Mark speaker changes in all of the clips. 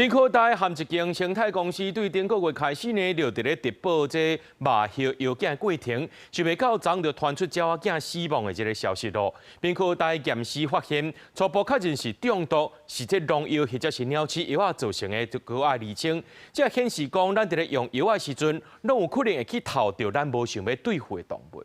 Speaker 1: 屏科大和一間生態公司對頂個月開始呢，就佇咧直播這肉葉藥羹過程，想袂到昨就傳出鳥仔囝死亡的這个消息囉。屏科大驗屍發現，初步確認是中毒，是這農藥或者是鳥鼠藥仔造成的，就閣愛釐清。這顯示講，咱佇咧用藥仔時陣，攏有可能會去刍著咱無想欲對付的動物。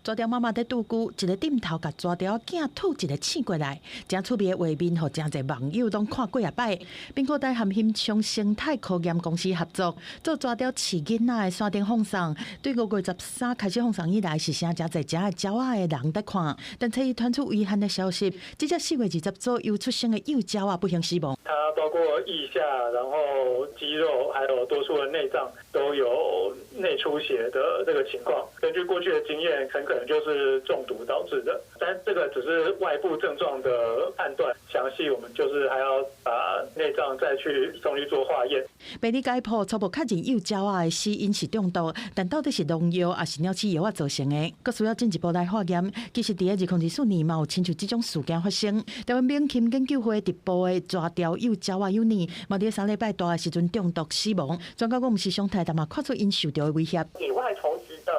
Speaker 2: 蛇雕媽媽佇拄龜，一个點頭共蛇雕囝吐一个刺過來，誠趣味的畫面，予誠濟網友攏看幾若擺。屏科大和欣昌生態科研公司合作，做蛇雕飼囡仔的線頂放送。對5月13開始放送以來，是誠濟遮的鳥仔的人佇看。但初一傳出遺憾的消息，這隻4月20左右出生的幼鳥仔不幸死亡。
Speaker 3: 它包括腋下，然後肌肉，還有多處的內臟都有內出血的這個情況。根據過去的經驗，很可能就是中毒導致的。但這個只是外部症狀的判斷，詳細我們就是還要把內臟再去送去做化驗。
Speaker 2: 病理解剖初步確認幼鳥仔的死因是中毒，但到底是農藥抑是鳥鼠藥仔造成的，閣需要進一步來化驗。其實，佇2024年嘛有親像這種事件發生。台灣猛禽研究會直播的蛇雕幼鳥仔幼年，嘛佇三禮拜大的時陣中毒死亡。專家講，毋是常態，但嘛看出𪜶受著的威脅。
Speaker 4: 野外投擲的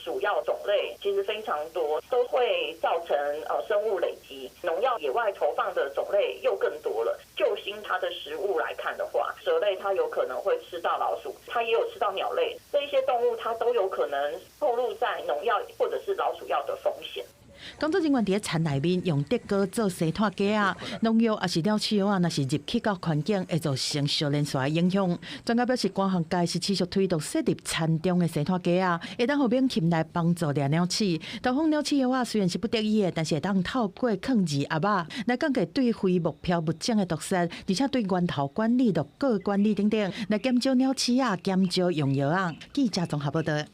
Speaker 4: 鼠藥種類其實非常多，都會造成生物累積。農藥野外投放的種類又更多了。就新它的食物來看的話，蛇類它有可能會吃到老鼠，它也有吃到鳥類，這一些動物它都有可能暴露在農藥或者是老鼠藥的風險。
Speaker 2: 工作人員佇咧田內面用竹篙做生態架仔，農藥抑是鳥鼠藥仔，若是入去到環境，會造成相連綏的影響。專家表示，高學界是持續推動設立田中的生態架仔，會當予猛禽來幫助掠鳥鼠。投放鳥鼠藥仔雖然是不得已的，但是會當透過控制鴨仔來降低對非目標物種的毒性，而且對源頭管理、落果管理等等，來減少鳥鼠仔，減少用藥仔。記者綜合報道。